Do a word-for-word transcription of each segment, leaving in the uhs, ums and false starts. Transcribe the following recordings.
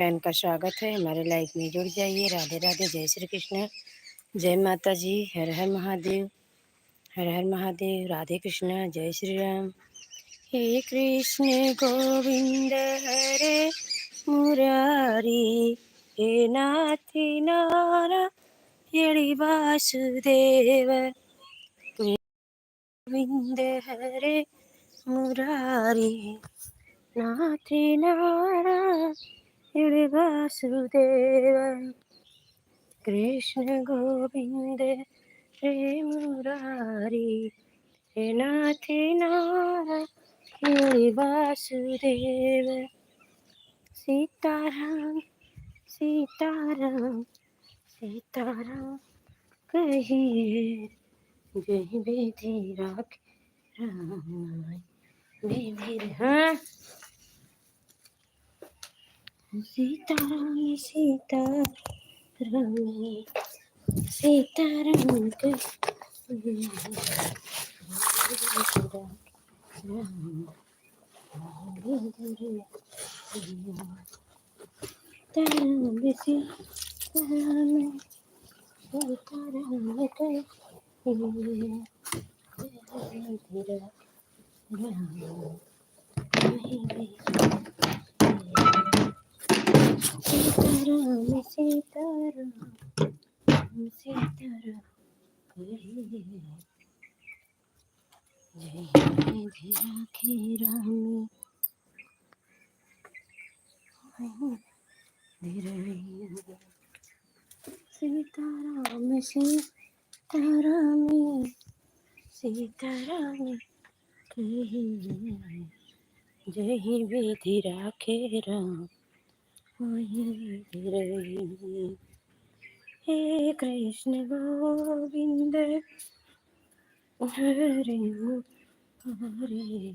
बहन का स्वागत है, हमारे live में जुड़ जाइए। राधे राधे, जय श्री कृष्ण, जय माता जी, हर हर महादेव, हर हर महादेव, राधे कृष्ण, जय श्री राम। हे कृष्ण गोविंद हरे मुरारी, हे नाथ नारायण वासुदेव। गोविंद हरे मुरारी, नाथ नारायण वासुदेव। कृष्ण गोविंद हरे मुरारी, हे नाथ नारायण वासुदेव। सीताराम सीताराम सीताराम कहिए, जय विधि राखे राम, विधि रा-, हाँ। सीताराम सीताराम सीताराम कहिए, राम। ताराम से ताराम, ताराम के, सीताराम, सीताराम, सीताराम। जय विधि राखे राम, सीताराम सीताराम सीताराम कहे, जय विधि राखे राम। हे कृष्ण गोविंद हरे हरे,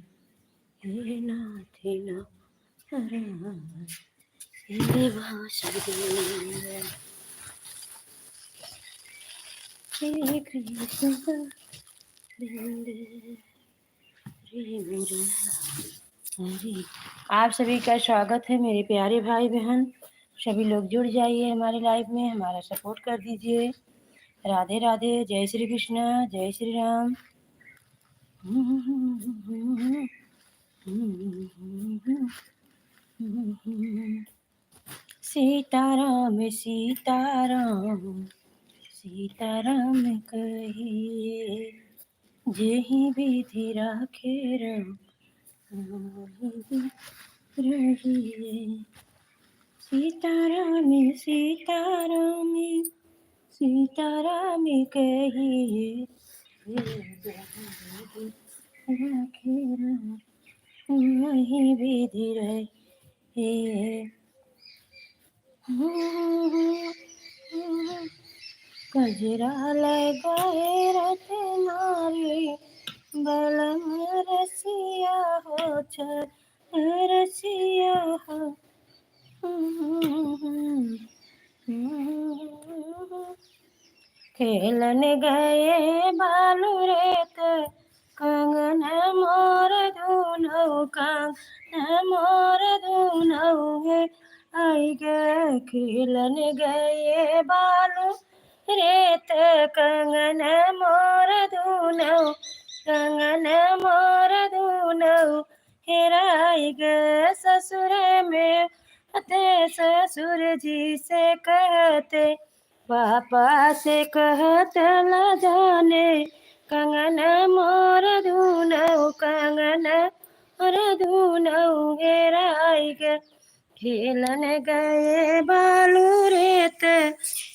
हे नाथ नारायण, हे वासुदेव। हे कृष्ण गोविंद हरे मुरारी। आप सभी का स्वागत है मेरे प्यारे भाई बहन, सभी लोग जुड़ जाइए हमारे live में, हमारा support कर दीजिए। राधे राधे, जय श्री कृष्ण, जय श्री राम। सीताराम सीताराम सीताराम कहिए, जेहि विधि राखे राम, मोहि विधि रहिए। सीताराम सीताराम सीताराम कहिए, जेहि विधि राखे राम, मोहि विधि रहिए। गजरा लगाए रतनारी, बलम रसिया हो, छर रसिया हो। खेलन गए बालू रेत, कंगन मोर धुनौ, कंगन मोर धुनौ हे। आइ गे खेलन गए बालू रेत, कंगन मोर धुनौ, कंगन मोर धुनौ हेराइ गे। ससुर में होते ससुर जी से कहते, पापा से कहत लजाने, कंगन मोर धुनौ, कंगन मोर धुनौ हेराइ गे। खेलन गए बालू रेत,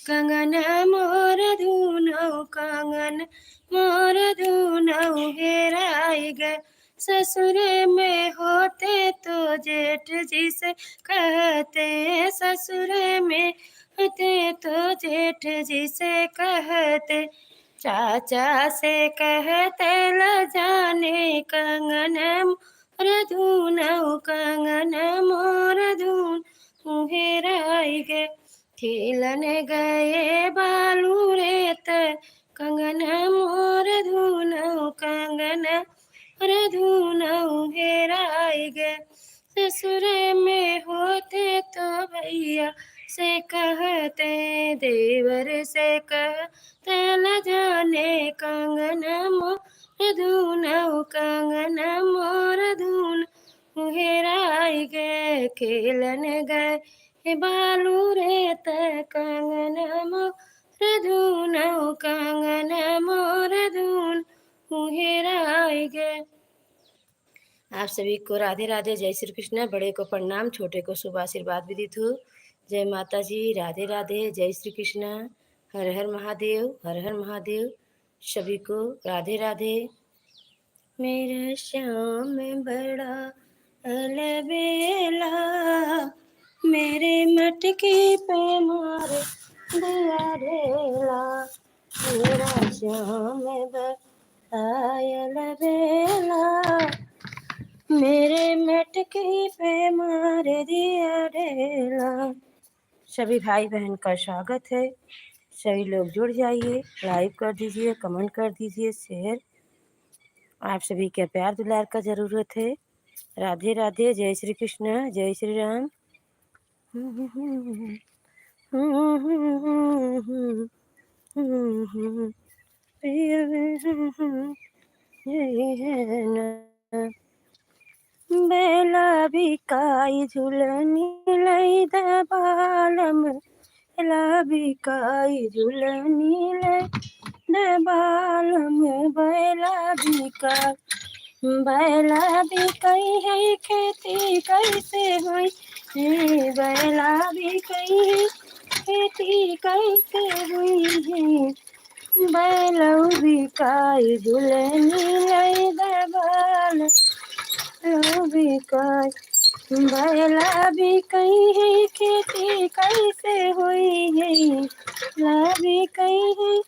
कंगन मोर धुनौ, कंगन मोर धुनौ हेराइ गे। ससुर में होते तो जेठ जी से कहते, ससुर में होते तो जेठ जी से कहते, चाचा से कहते लजाने, कंगन मोर धुनौ, कंगन मोर धुनौ हेराइ गे। खेलन गए बालू रेत, कंगन मोर धुनौ, कंगन मोर धुनौ हेराइ गे। ससुरे में होते तो भैया से कहते, देवर से कहते, न जाने कंगन मोर दूनौ, कंगन मोर दूनौ हेराई गे, खेलन गए बालू रे त कंगन मोर दूनौ, कंगन मोर दूनौ हेराई गे। आप सभी को राधे राधे, जय श्री कृष्णा। बड़े को प्रणाम, छोटे को शुभ आशीर्वाद भी दीत हूँ। जय माता जी, राधे राधे, जय श्री कृष्णा, हर हर महादेव, हर हर महादेव। सभी को राधे राधे। मेरा श्याम बड़ा अलबेला, मेरे मटकी पे मार दिया ढेला। मेरा श्याम बड़ा अलबेला, मेरे मटकी पे मार दिया ढेला। सभी भाई बहन का स्वागत है। सभी लोग जुड़ जाइए, like कर दीजिए, comment कर दीजिए, share। आप सभी के प्यार दुलार का जरूरत है। राधे राधे, जय श्री कृष्णा, जय श्री राम। बैला बिकाई झुलनी लई द बालम, बैला बिकाई झुलनी लई द बालम, बैला बिकाई, बैला बिकाई है खेती कैसे हुई, हे बैला बिकाई है खेती कैसे हुई है। बैलौ बिकाई झुलनी लई द बालम, बैलौ बिकाई, बैला बिकाई है खेती कैसे हुई है, बैला बिकाई है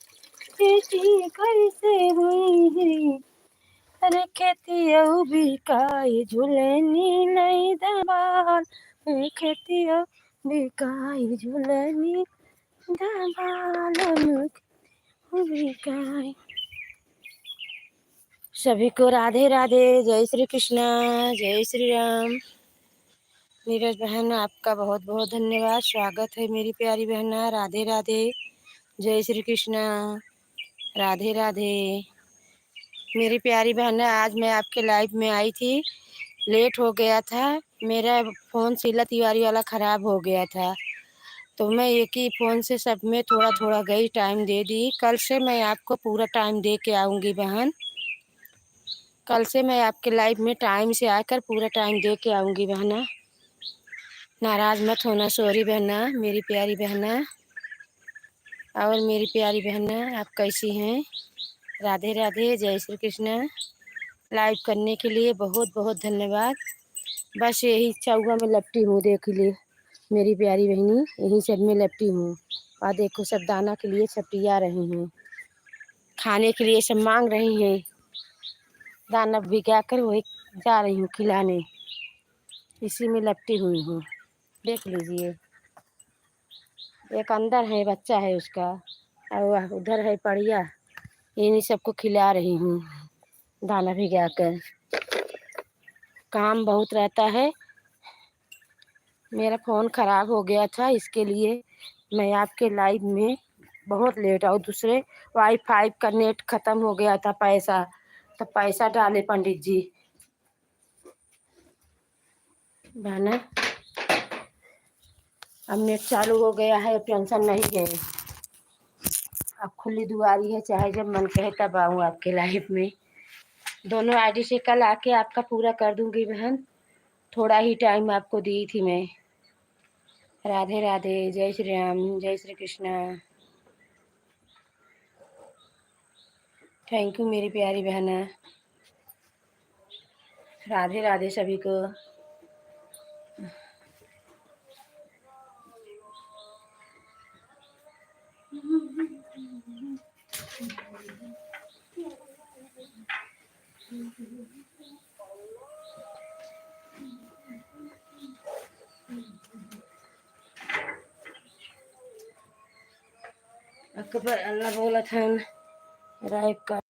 खेती कैसे हुई है। अरे खेतियौ बिकाई झुलनी लई द बालम, अरे खेतियौ बिकाई झुलनी द बालम, बिकाई। सभी को राधे राधे, जय श्री कृष्णा, जय श्री राम। नीरज बहन, आपका बहुत बहुत धन्यवाद, स्वागत है मेरी प्यारी बहना। राधे राधे, जय श्री कृष्णा, राधे राधे। मेरी प्यारी बहना, आज मैं आपके live में आई थी, late हो गया था, मेरा phone शीला तिवारी वाला खराब हो गया था, तो मैं एक ही phone से सब में थोड़ा थोड़ा गई, time दे दी। कल से मैं आपको पूरा time दे के आऊँगी बहन, कल से मैं आपके live में time से आकर पूरा time दे के आऊँगी बहना। नाराज मत होना, sorry बहना, मेरी प्यारी बहना। और मेरी प्यारी बहना, आप कैसी हैं? राधे राधे, जय श्री कृष्णा। Live करने के लिए बहुत बहुत धन्यवाद। बस यही चौवा में लपटी हूँ, देख लिए मेरी प्यारी बहनी, यही सब में लपटी हूँ। और देखो, सब दाना के लिए छपटिया रही हैं, खाने के लिए सब मांग रही हैं। दाना भिगा कर वही जा रही हूँ खिलाने, इसी में लपटी हुई हूँ। देख लीजिए, एक अंदर है, बच्चा है उसका, और वह उधर है पड़िया। इन्हीं सबको खिला रही हूँ दाना भिगा कर। काम बहुत रहता है, मेरा phone खराब हो गया था, इसके लिए मैं आपके live में बहुत late आऊँ। दूसरे Wi-Fi का net खत्म हो गया था, पैसा, तो पैसा डाले पंडित जी। बहना, अब net चालू हो गया है, अब tension नहीं है। अब खुली दुआरी है, चाहे जब मन कहे तब आऊँ आपके live में। दोनों ID से कल आके आपका पूरा कर दूंगी बहन, थोड़ा ही time आपको दी थी मैं। राधे राधे, जय श्री राम, जय श्री कृष्णा। Thank you मेरी प्यारी बहना। राधे राधे सभी को। अकबर अल्लाह बोलत हन, राय का।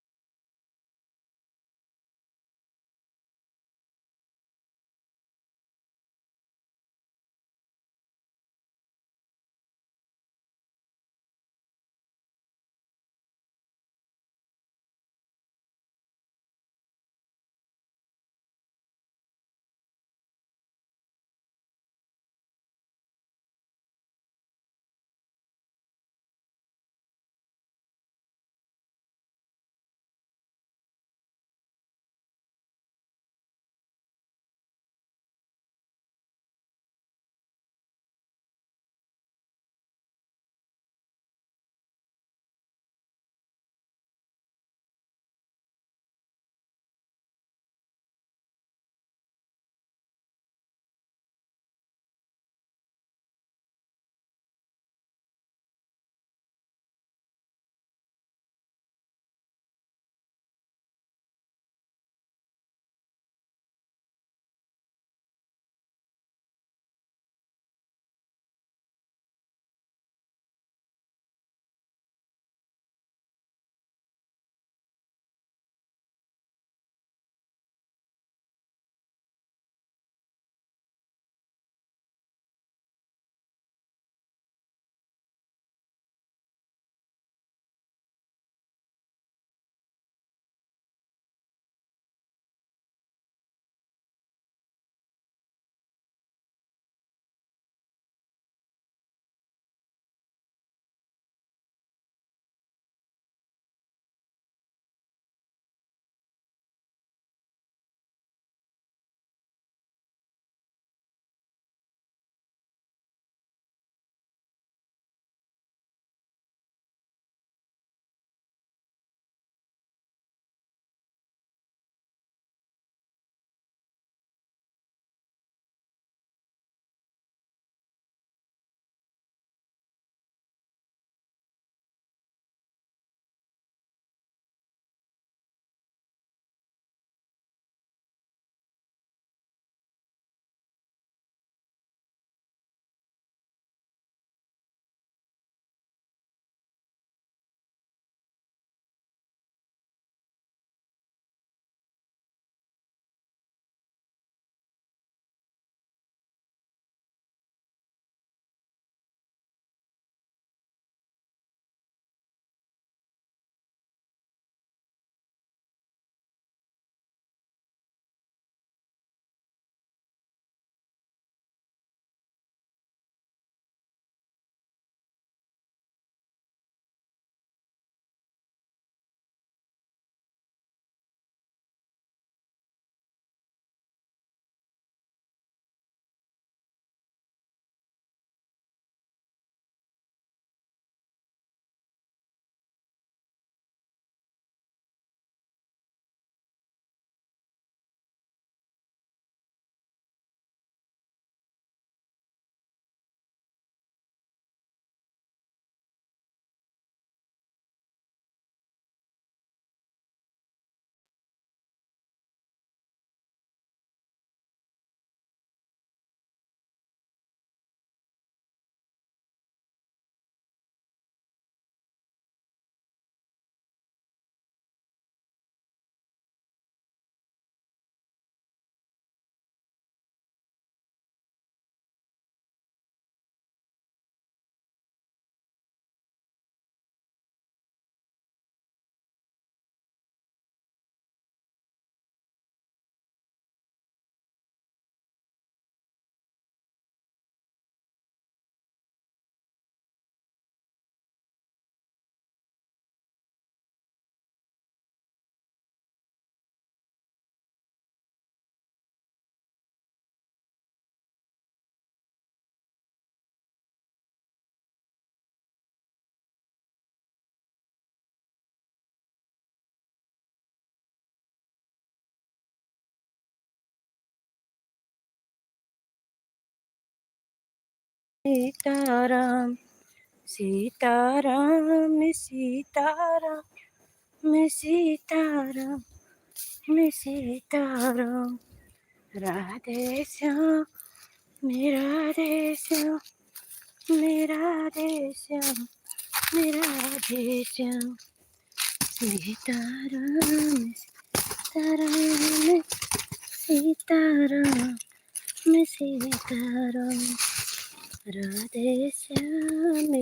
सीताराम, सीताराम, सीताराम, सीताराम, सीताराम। राधे श्याम, राधे श्याम, राधे श्याम, राधे श्याम। सीताराम, सीताराम, सीताराम, सीताराम। राधे श्याम,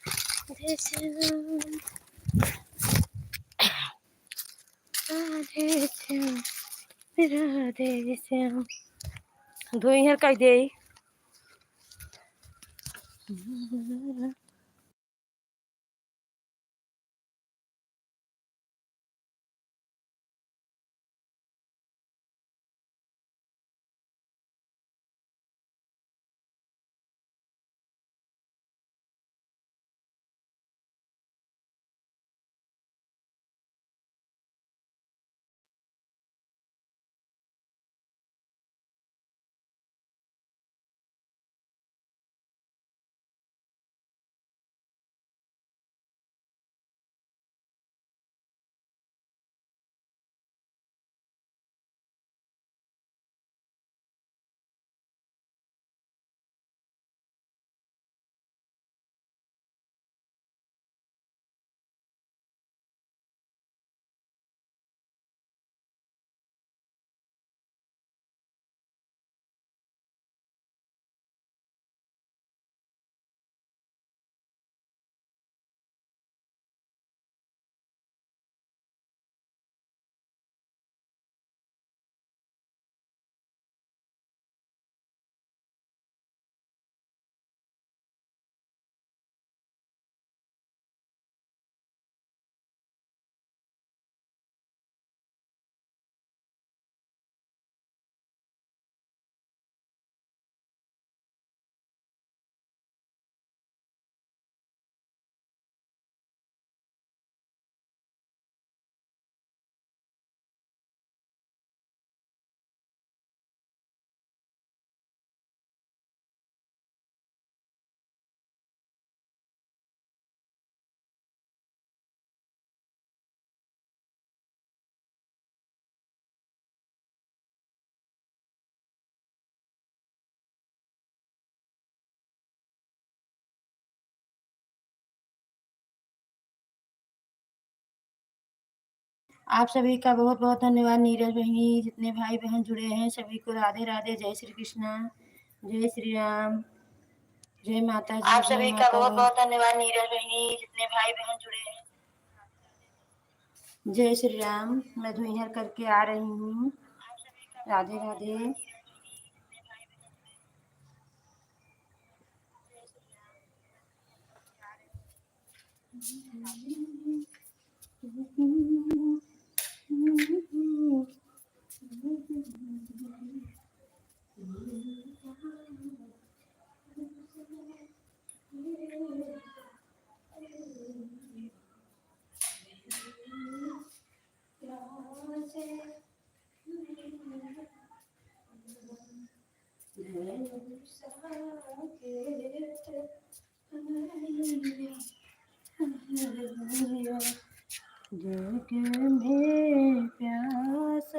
राधे श्याम, राधे श्याम, राधे श्याम। धुइहर कह दे। आप सभी का बहुत बहुत धन्यवाद नीरज बहिनी, जितने भाई बहन जुड़े हैं सभी को राधे राधे, जय श्री कृष्णा, जय श्री राम, जय माता जी, आप जय सभी का माता बहुत दी। बहुत धन्यवाद नीरज बहिनी, जितने भाई बहन जुड़े हैं। जय श्री राम, मैं धुइहर करके आ रही हूँ। राधे राधे। जग में प्यास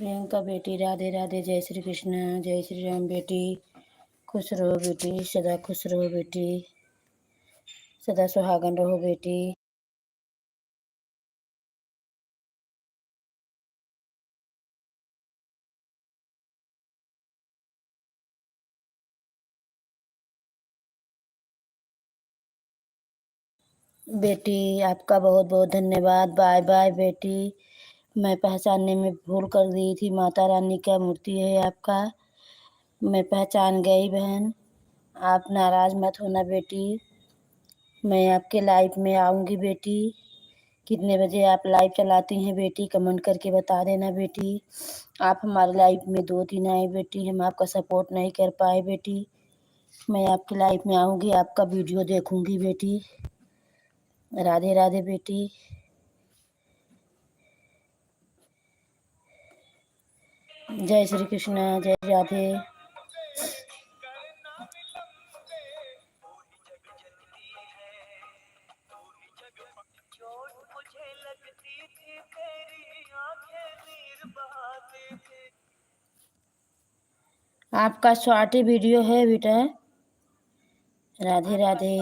प्रियंका बेटी, राधे राधे, जय श्री कृष्णा, जय श्री राम बेटी, खुश रहो बेटी, सदा खुश रहो बेटी, सदा सुहागन रहो बेटी। बेटी, आपका बहुत बहुत धन्यवाद। बाय बाय बेटी। मैं पहचानने में भूल कर दी थी, माता रानी का मूर्ति है आपका, मैं पहचान गई बहन। आप नाराज मत होना बेटी, मैं आपके लाइव में आऊँगी बेटी। कितने बजे आप लाइव चलाती हैं बेटी, कमेंट करके बता देना बेटी। आप हमारे लाइव में दो दिन आए बेटी, हम आपका सपोर्ट नहीं कर पाए बेटी। मैं आपके लाइव में आऊँगी, आपका वीडियो देखूँगी बेटी। राधे राधे बेटी। जय श्री कृष्णा, जय राधे। आपका शॉर्ट ही वीडियो है बेटा। राधे राधे।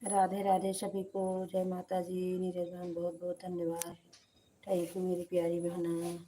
राधे राधे सभी को, जय माता जी। नीरज बहन, बहुत बहुत धन्यवाद। Thank you मेरी प्यारी बहना।